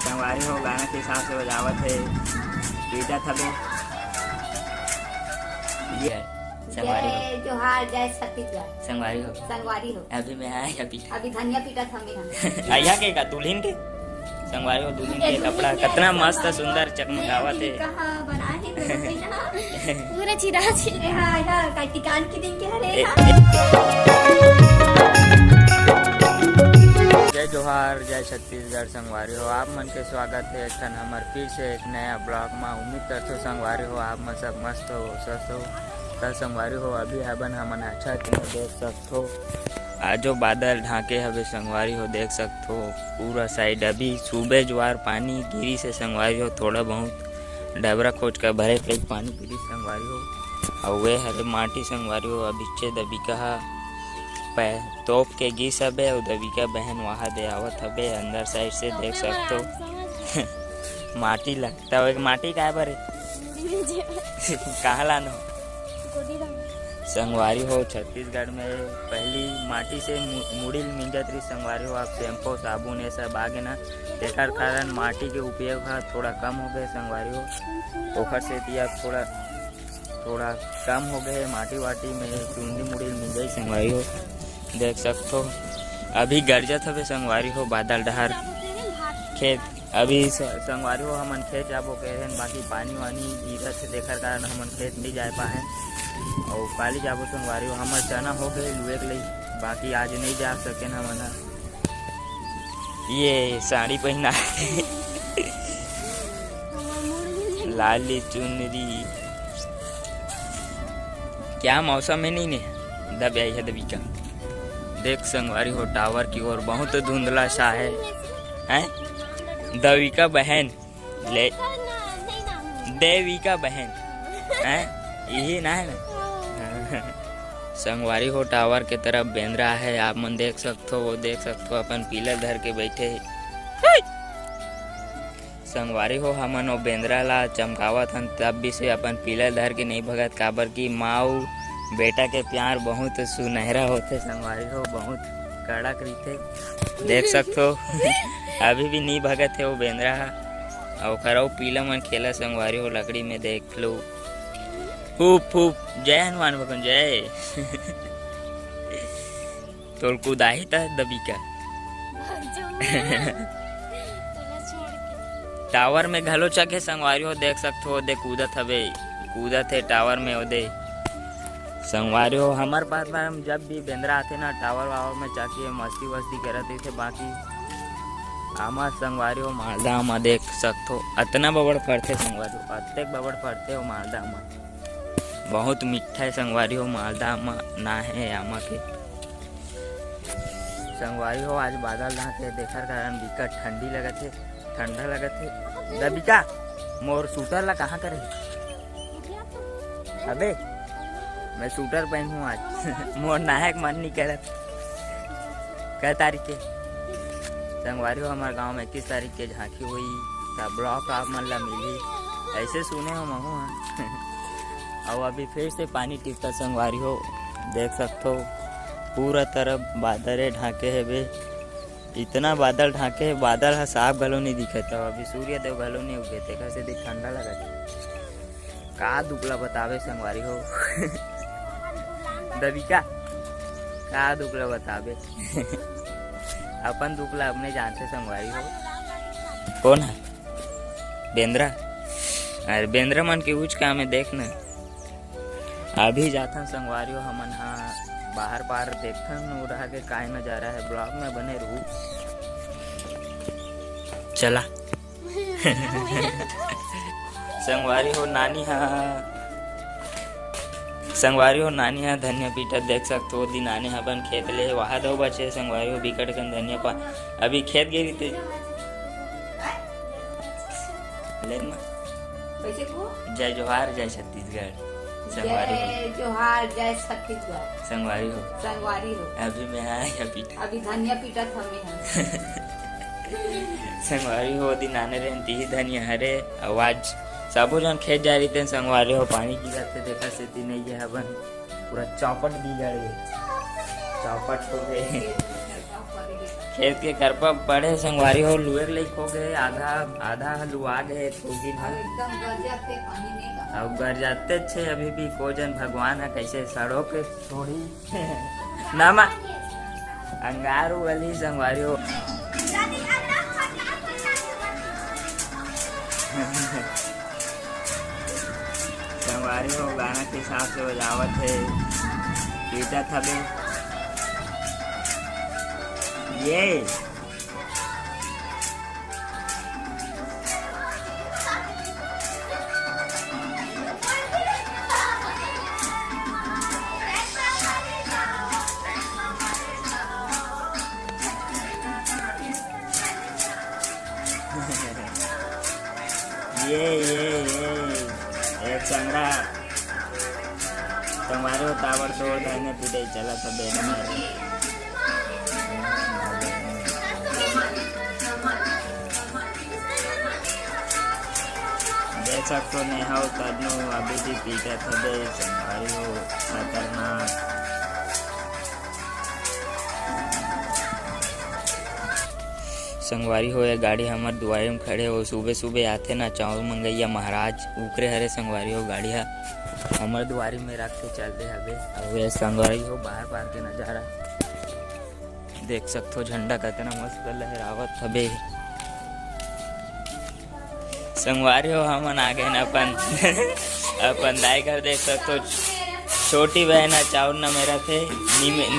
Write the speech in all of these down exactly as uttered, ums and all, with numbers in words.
संगवारी हो, गाना के हिसाब से बजावत हे, पीटत हवे। ये संगवारी हो। जय जोहार, जय छत्तीसगढ़। संगवारी हो। संगवारी हो। अभी मैं आया पीटा। अभी धनिया पीटत हवे हम। आया के का दुल्हन के? संगवारी हो, दुल्हन के कपड़ा कितना मस्त, सुंदर, चकमकावत हे। कहाँ बनाए हे तो बताइए ना। पूरा चिरा चिरे, हाँ, हाँ, का टिकान के दिन के हरे, ए, हाँ। जय जोहार, जय छत्तीसगढ़ संगवारी हो, आप मन के स्वागत हे एक ठन हमर फिर से एक नया vlog मा। उम्मीद करथो संगवारी हो, आप मन सब मस्त हो, स्वस्थ हो। त संगवारी हो, अभी हबन हमन अच्छा के देख सकथो, आजो बादल ढांके हवे संगवारी हो, देख सकथो पूरा side। अभी सुबह जुआर पानी गिरी से संगवारी हो, थोड़ा बहुत डबरा खोच का भरे पे पानी गिरी संगवारी हो। अउ वे हरे माटी संगवारी हो, अभी चे दबिका हा पै-, तोप के गिस हबे, अउ दबिका बहन वहां दे आवत हबे अंदर side से, देख सकथो। माटी लगता है, माटी काय भरे? कहाँ लानो? संगवारी हो, छत्तीसगढ़ में पहली माटी से मु-, मुड़ी ल मिंजत रही संगवारी हो। अब shampoo, साबुन, ये सब आ गए ना, तेकर कारण माटी के उपयोग ह थोड़ा कम हो गए संगवारी हो। ओकर सेती अब थोड़ा, थोड़ा कम हो गए माटी वाटी में चुंदी मुड़ी ल मिंजई संगवारी हो। देख सकथो, अभी गरजत हवे संगवारी हो, बादल डहर खेत अभी स-, संगवारी हो, हमन खेत जाबो कहे हन, बाकी पानी वानी गिरत हे, तेखर कारण हमन खेत नइ जाए पाए हन। अउ काली जाबो संगवारी हो, हमर चना हो गए लुए के लई, बाकी आज नइ जा सकेन हमन ह। ये साड़ी पहिना लाली चुनरी, क्या मौसम है नहीं ने दबिया है दबिका। देख संगवारी हो, tower की ओर बहुत धुंधला सा है। हैं? दविका बहन, ले, देविका बहन, हैं? यही ना है ना? संगवारी हो, tower के तरफ बेंदरा है, आप मन देख सकथो, वो देख सकथो, अपन पीला धर के बैठे हे। संगवारी हो, हमन ओ बेंदरा ला चमकावत हन, तब भी से अपन पीला धर के नहीं भगत, काबर कि माँ अउ बेटा के प्यार बहुत सुनहरा होथे संगवारी हो, बहुत कड़क रहिथे। देख सकथो, अभी भी नहीं भगत हे वो बेंदरा ह। अउ ओकर अउ पीला मन खेला संगवारी हो, लकड़ी में देख लो। फूप फूप, जय हनुमान भगवान जय। तोर कुदाही त दबिका। तोला छोड़ के। Tower में घलो चघे संगवारी हो, देख सकथो, ओदे कूदत हवे, कूदत हे tower में ओदे। संगवारी हो, हमर पास में हम जब भी बेंदरा आथे ना, tower वावर में चघ के मस्ती वस्ती करत रहिथे, बाकी आमा संगवारी हो, मालदा आमा देख सकथो, अतना बबड़ फरथे संगवारी हो, अतेक बबड़ फरथे हो मालदा आमा। बहुत मीठा है संगवारी हो, मालदा आमा ना है आमा के। संगवारी हो, आज बादल ना के देखर कारण बिकट ठंडी लगत हे, ठंडा लगत हे। दबिका, मोर सूटर ला कहाँ करे? अबे, मैं सूटर पहनूं आज। मोर नहाए के मन नहीं करत। कै तारीख के? संगवारी हो, हमारे गांव में इक्कीस तारीख के झांकी हुई, त vlog आप मन ला मिली। ऐसे सुने हो महू हा। अउ अभी फिर से पानी टिपता संगवारी हो, देख सकथो पूरा तरफ बादरे ढांके हेबे। इतना बादल ढांके हे, बादल ह साफ घलो नहीं दिखत। अउ अभी सूर्य देव घलो नहीं उगे, तेकर से देख ठंडा लगत हे। का दुख ला बतावे संगवारी हो। दबिका, का दुख ला बतावे। अपन दुख ला अपने जानथे संगवारी हो। कौन है? बेंदरा? अरे बेंदरा मन के उच काम है, देख ना। अभी जाथन संगवारी हो, हमन हा बाहर पार देखथन, उड़हा के काय नजारा है। Vlog में बने रहू। चला। संगवारी हो, नानी हा, संगवारी हो, नानी हा धनिया पीटा देख सकथो। ओ दिन आने हा अपन खेत ले, वहा दो बचे संगवारी हो, बिकट कन धनिया पा। अभी खेत गई रहिते। ले ना। कैसे को? जय जोहार, जय छत्तीसगढ़। संगवारी हो। जय जोहार, जय छत्तीसगढ़। संगवारी हो। संगवारी हो। अभी मैं आया पीटा। अभी धनिया पीटत हमें हम। संगवारी हो, ओ दिन आने रहे, तिही धनिया हरे, अउ आज सबो झन खेत जा रहिते संगवारी हो, पानी गिरत हे, तेकर सेती नहीं गे हवन, पूरा चौपट बिगड़ गए, चौपट हो गए। खेत के करपा पड़े संगवारी हो, लुए के लइक हो गए, आधा, आधा ह लुआ गए, थोकिन ह। एकदम गरजाते पानी में। अब गरजाते छे अभी भी, को जन भगवान ह कैसे सड़ो के छोड़ी। ना मा, अंगारू वाली संगवारी हो। संगवारी हो, गाना के हिसाब से बजावत हे, पीटत हबे। ये ये, ये, ये, एक संगरा तुम्हारो ताबड़तोड़ धरने पीटे चला था बेटा। देख सकते हो, नेहा और तन्नू अभी भी पीटा था बे, संगवारी हो, खतरनाक। संगवारी हो, ये गाड़ी हमर दुआरे में खड़े हो, सुबह सुबह आथे ना चाउर मंगैया महाराज, उकरे हरे संगवारी हो, गाड़ी हा हमर दुआरी में रख के चल दे हबे। अउ ये संगवारी हो, बाहर बाहर के नजारा देख सकथो, झंडा कतना मस्त लहरावत हबे। संगवारी हो, हमन आ गए न अपन, अपन दाई घर। देख सकथो, छोटी बहन ह चाउर न मेरा थे, नी मे-,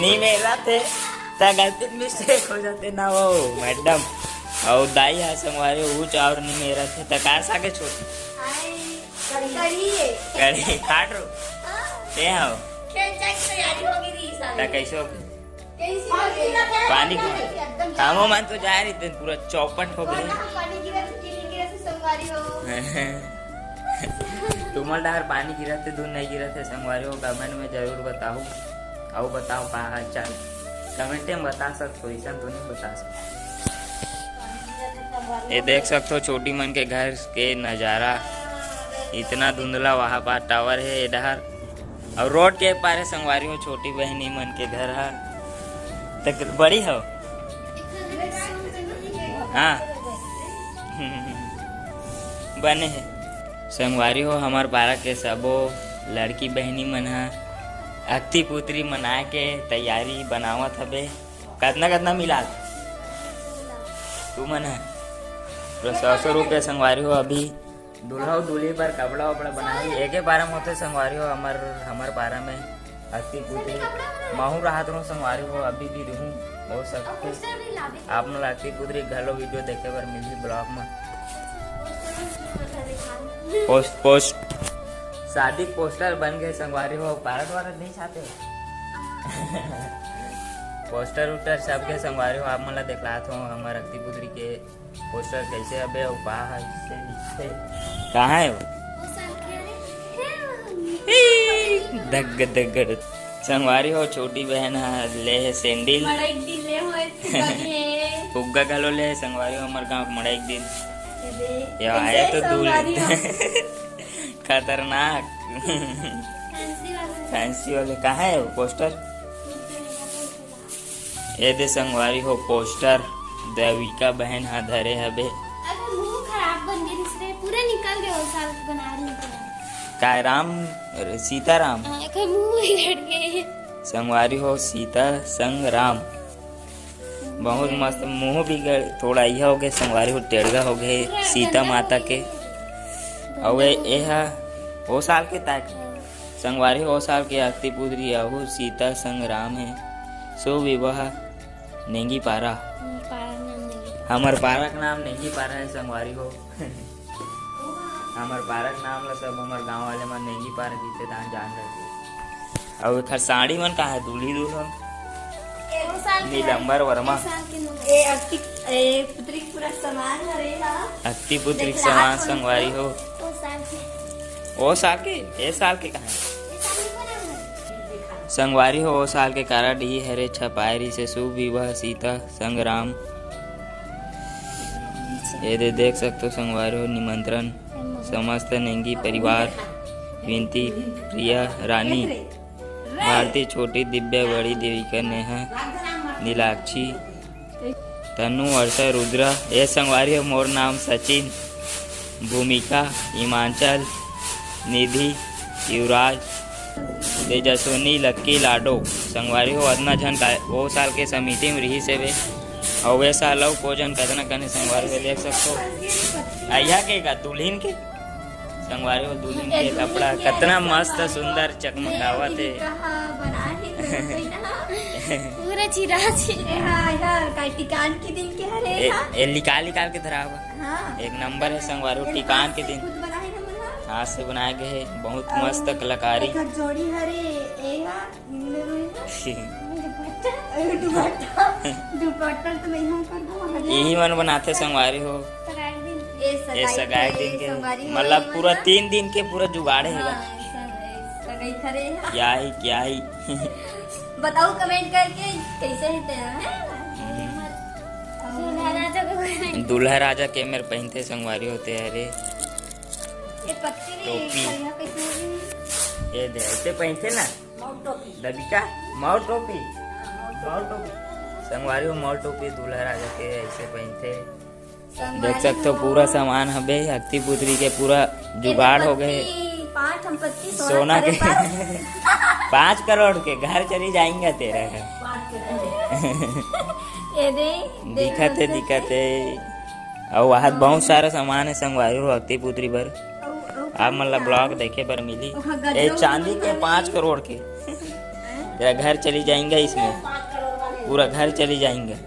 नी मेरा थे, त गलती मिस्टेक हो जाते ना वो मैडम। अउ दाई ह संगवारी हो, ऊ चाउर नी मेरा थे, त का सागे छोटी? कढ़ी। कढ़ी, काट रो। ते हो। खेल जाए की तैयारी होगी रही सारी। त कैसे हो? पानी को। हमो मन तो जा रही थे, पूरा चौपट हो गए। पानी गिरा से, चीनी गिरा से संगवारी हो। तुमल डार पानी गिरा थे, दूध नहीं गिरा थे संगवारी हो, कमेंट में जरूर बताओ। अउ बताओ का हाल चाल, कमेंट में बता सकते हो, ऐसा तो नहीं बता सकते। ये देख सकते हो छोटी मन के घर के नजारा, इतना धुंधला वहाँ पार टावर है इधर। अउ रोड के पारे संगवारी हो, छोटी बहनी मन के घर ह। तक बड़ी हो? हाँ। बने हे। संगवारी हो, हमर पारा के सबो लड़की बहनी मन ह अक्ति पुत्री मनाए के तैयारी बनावत हबे। कतना, कतना मिलात? तू मन ह? पूरा सौ, सौ रुपया संगवारी हो, अभी दूल्हा अउ दूल्ही बर कपड़ा वपड़ा बनाही। एके पारा में होथे संगवारी हो, हमर, हमर पारा में अक्ति पुत्री। महू राहत रहूं संगवारी हो, अभी भी रहूं, हो सकथे। आप मन ला अक्ति पुत्री घलो वीडियो देखे बर मिलही ब्लॉग में। पोस्ट, पोस्ट, शादी पोस्टर बन गए संगवारी हो, पारा वारा नहीं छापे। पोस्टर उस्टर सबके संगवारी हो, आप मन ला देखलात हो हमर अक्ति पुत्री के पोस्टर कैसे हबे अउ का कैसे दिखथे? कहाँ है वो? वो साल के अरे, हे मम्मी। दग दग। संगवारी हो, छोटी बहन ह ले हे सैंडल। बड़ा एक दिन ले हो, बने। फुग्गा घलो ले हे संगवारी हो, हमर गांव के मड़ा एक दिन। अरे, ये आए कैसे तो दूर संगवारी हो? खतरनाक। फैंसी वाले। फैंसी वाले कहाँ है वो पोस्टर? ये दे संगवारी हो पोस्टर, देविका बहन ह धरे हबे। अरे मुंह खराब बन गई रे, पूरा निकल गया वो साल बना रही थी। काय राम, सीताराम। हाँ, एक मुंह ही हट गए। संगवारी हो सीता संग राम। बहुत मस्त, मुंह भी गड़-, थोड़ा यह हो गए संगवारी हो, टेढ़गा हो गए पूरा सीता गंदा माता हो के। गया। अउ ए, ए हा ओ साल के ताक। हाँ। संगवारी हो, ओ साल के अक्ति पुत्री अहू सीता संग राम हे। सो विवाह नेंगी पारा। हम्म, पारा नाम नेंगी पारा। हमर पारा के नाम नेंगी पारा हे संगवारी हो। हमर पारा के नाम ला सब हमर गांव वाले मन नेंगी पारा कहिथे, तहां जान रखे। अउ एखर साड़ी मन का हे, दूल्ही दुल्हन? ए, ओ साल के नीलंबर वर्मा। ए साल के नो। ए, अक्ति, ए, पुत्री के पूरा सामान हरे हा। अक्ति पुत्री के देखला सामान तो संगवारी हो। ओ साल के। ओ साल के? ए साल के कहाँ हे? ए साल के कोन हे? संगवारी हो, ओ साल के कारड ही हरे छपाए रिहिसे शुभ विवाह सीता संग राम। ये दे देख सकते हो संगवारी हो, निमंत्रण समस्त नेंगी परिवार, विनती प्रिया रानी, भारती छोटी, दिव्या बड़ी, देविका नेहा, नीलाक्षी, तनु, वर्षा, रुद्रा, ए संगवारी हो, मोर नाम सचिन, भूमिका, हिमांचल, निधि, युवराज, तेजस्विनी, लक्की, लाडो। संगवारी हो, अतना झन का ओ साल के समिति में रिहिस हेवे, अउ ए साल अउ को झन कतना कने संगवारी हो देख सकथो। अइहा के का दुल्हिन के संगवारी हो, दुल्हिन के ए, कपड़ा दुल्हिन के कतना कपड़ा। मस्त सुंदर चकमकावत हे। कहा बनाए हे तो कोई ना। पूरा चिरा चिरा। ए, हाँ, हाँ, काल टिकान के दिन के हरे, ए, हाँ। ए, निकाल निकाल के धरावा। हाँ। एक नंबर हे संगवारी हो, ए, टिकान के दिन। खुद बनाए ना मन हा। हाथ से बनाए गए हे, बहुत अउ मस्त कलाकारी। एकर जोड़ी हरे, ए हा, दुपट्टा, दुपट्टा, दुपट्टा तो मैं यहाँ कर दूँ, हरे। यही मन बनाथे संगवारी हो। ए ए सगाई के दिन के, संगवारी हो, मतलब ये पूरा मन तीन दिन के पूरा जुगाड़ हे हाँ, गा। स-, सगाई करे हे। क्या ही, क्या ही। बताओ comment करके कैसे हे तेरा, है? दूल्हा राजा के मेर पहिनथे संगवारी हो ते हरे। ये पत्ती नहीं, टोपी। बढ़िया कैसे हो गई? ये दे, ऐसे पहिनथे ना। मऊ टोपी। दबिका, मऊ टोपी। हाँ, मऊ टोपी। मऊ टोपी। संगवारी हो, मऊ टोपी दूल्हा राजा के ऐसे पहिनथे। संगवारी देख सकथो, हो। पूरा सामान हबे, अक्ति पुत्री के पूरा जुगाड़ हो गए। पत्ती, पाँच हम पत्ती सोना सोना के। पाँच करोड़ के घर चली जाएंगे तेरा। पाँच करोड़। ये दे, दिखत हे, दिखत हे। अउ वहाँ बहुत सारा सामान हे संगवारी हो, अक्ति पुत्री बर। अउ, अउ आप मन ला का? Vlog देखे बर मिली। वहाँ ए, गजरा चांदी के उजरा पाँच करोड़ के। हैं? तेरा घर चली जाएंगे इसमें। पाँच करोड़ वाले। पूरा घर चली जाएंगे।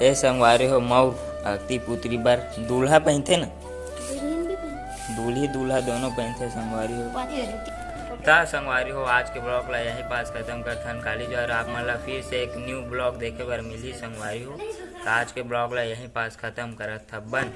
ए संगवारी हो, मऊ अक्ति पुत्री बर दूल्हा पहिनथे ना। दुल्हन भी पहिनथे। दूल्ही दूल्हा दोनों पहिनथे संगवारी हो। पाँच करोड़। ता संगवारी हो, आज के vlog ला यहीं पास खत्म करथन। काली जो आप मन ला फिर से एक new vlog देखे बर मिली संगवारी हो। ता आज के vlog ला यहीं पास खत्म करत हबन।